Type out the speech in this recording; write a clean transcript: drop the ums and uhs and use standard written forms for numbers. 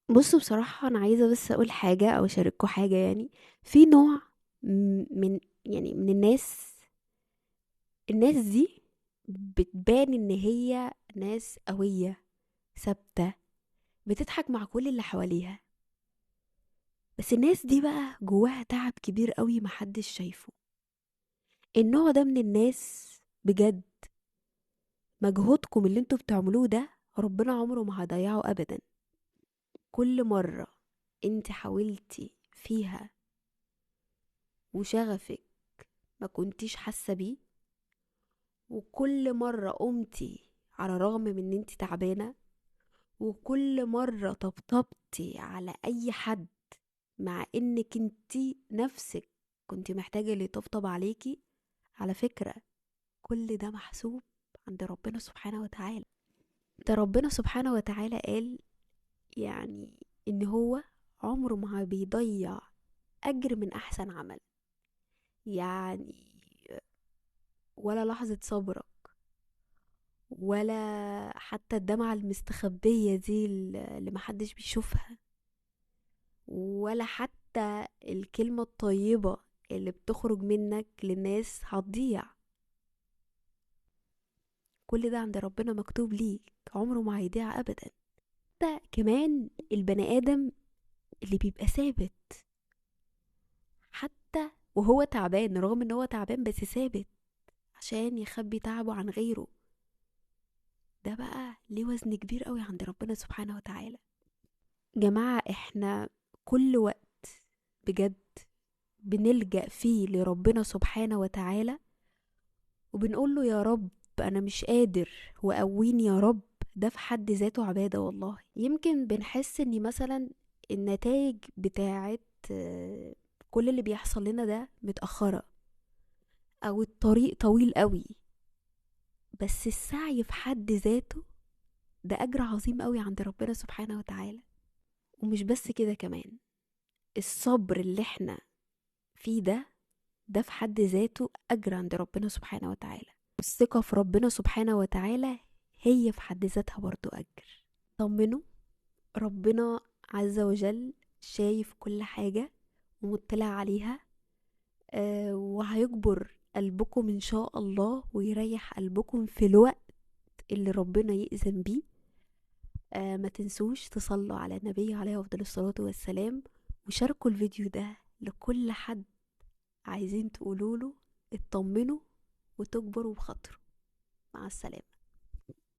بصوا بصراحة أنا عايزة بس أقول حاجة أو أشارككم حاجة، يعني في نوع من يعني من الناس، الناس دي بتبان إن هي ناس قوية ثابتة بتضحك مع كل اللي حواليها، بس الناس دي بقى جواها تعب كبير قوي محدش شايفه. النوع ده من الناس بجد مجهودكم اللي انتوا بتعملوه ده ربنا عمره ما هيضيعه أبدا. كل مرة انت حاولتي فيها وشغفك ما كنتيش حاسة بيه، وكل مرة قمتي على الرغم من ان انت تعبانة، وكل مرة طبطبتي على اي حد مع انك انت نفسك كنت محتاجة اللي يطبطب عليكي، على فكرة كل ده محسوب عند ربنا سبحانه وتعالى. ده ربنا سبحانه وتعالى قال يعني ان هو عمره ما بيضيع اجر من احسن عمل، يعني ولا لحظة صبرك ولا حتى الدمعة المستخبية دي اللي محدش بيشوفها، ولا حتى الكلمة الطيبة اللي بتخرج منك للناس هتضيع. كل ده عند ربنا مكتوب ليك، عمره ما هيضيع أبدا. ده كمان البني آدم اللي بيبقى ثابت حتى وهو تعبان، رغم ان هو تعبان بس ثابت عشان يخبي تعبه عن غيره، ده بقى ليه وزن كبير قوي عند ربنا سبحانه وتعالى. جماعة احنا كل وقت بجد بنلجأ فيه لربنا سبحانه وتعالى وبنقول له يا رب أنا مش قادر وقويني يا رب، ده في حد ذاته عبادة والله. يمكن بنحس ان مثلا النتائج بتاعت كل اللي بيحصل لنا ده متأخرة أو الطريق طويل قوي، بس السعي في حد ذاته ده أجر عظيم قوي عند ربنا سبحانه وتعالى. ومش بس كده، كمان الصبر اللي احنا فيه ده في حد ذاته أجر عند ربنا سبحانه وتعالى. الثقة في ربنا سبحانه وتعالى هي في حد ذاتها برضو أجر. طمنوا، ربنا عز وجل شايف كل حاجة ومطلع عليها، وهيجبر قلبكم إن شاء الله ويريح قلبكم في الوقت اللي ربنا يأذن بيه. ما تنسوش تصلوا على النبي عليه أفضل الصلاة والسلام، وشاركوا الفيديو ده لكل حد عايزين تقولوله اطمنوا وتكبروا بخاطره. مع السلامة.